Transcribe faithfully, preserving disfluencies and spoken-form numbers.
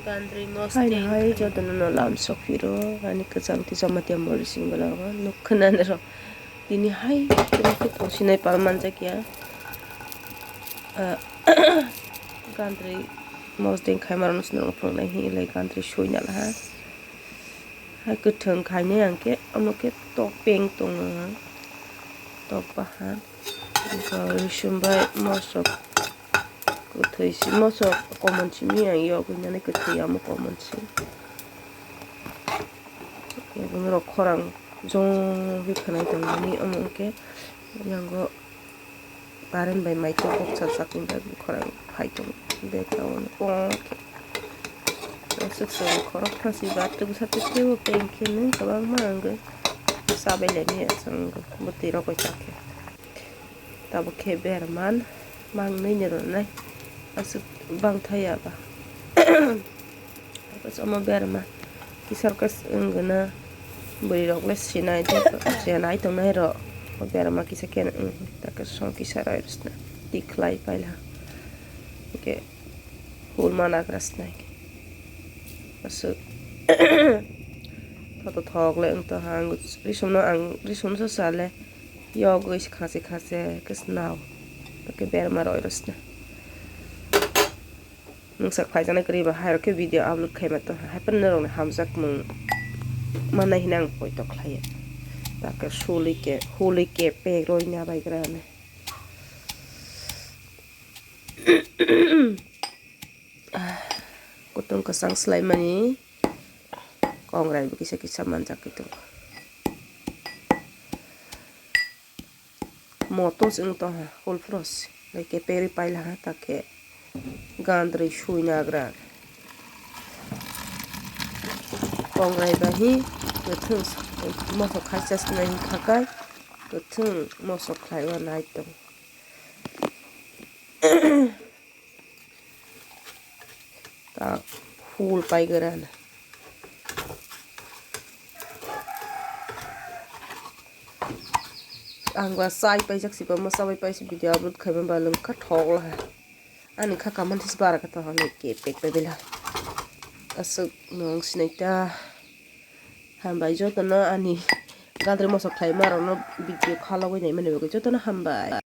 Haino hai jotono no lam sok phiro, ani kwchang twi Jamatia mori sing bwla o nuk khwnani rw. Tini hai tini khe tongsinai pal manjak ya. Ah, gandri mosdeng khaima rok no swnam phunuknai hinwi lai gandri sui nala ha. Hai kwthwng khainai ang khe omo khe tok peng tongo, tok bahan. Rwsum bai mosok kwthwi si mosok common simi ang yogwi nani kwthwi amo common si. Borok khorang jong khe khwnai tongmani omo khe yango current bai mai khe boksa sakni bai khorang phai tongo bag rok khe. Aswk se khorok thasi bathroom sa tei tebo peng khe nw kwbangma ang chabai laini aswk bwtwi rok bai chakhe. Tabuk khe berman mangnwi ni rwnai aswk bang thaya ba. Tapos omo berma kisa khe wng gwnw bwrwi rok le sinai je chenai tongnai rok. O berma kisa khe wng ta khe song kisa roi rwsna tikhlai paila hwnkhe hul mana gra snai aswk. Thoto thok le wng tong ha ang risum no ang risum no sa le. Yogwi se khachi khachi khe swnao. Tei berma roi rw sna. Nwngsak phaijaknai kwrwi ba hai rok khe video upload khaima tong hai phano norok ni hamjak mung manai hwnwi ang poito khlaiya. Takhe suli khe huli khe pek roi na bai gra ani. Kutung kwchang swlaimani kongrai bo kisa kisa manjak khe tongo. Moto se wng tong ha hul pros bai khe peri paila ha ta khe gandri sui nagra. Kongrai bai hi kwthwng mosok khai chasna hi khakai kwthwng mosok khlai o nai tong. Ta hul pai gana. Ang ba chai paijak si ba mosa bai paisi video upload khaima ba lwng kha thok la ha. Ani kha kaman this bara kha to hwnwi kepek bai bela. Aswk nwng sinai ta. Hambai jotono ani gandri mosok khlaima rokno video khalogwi naimani bagwi jotono hambai.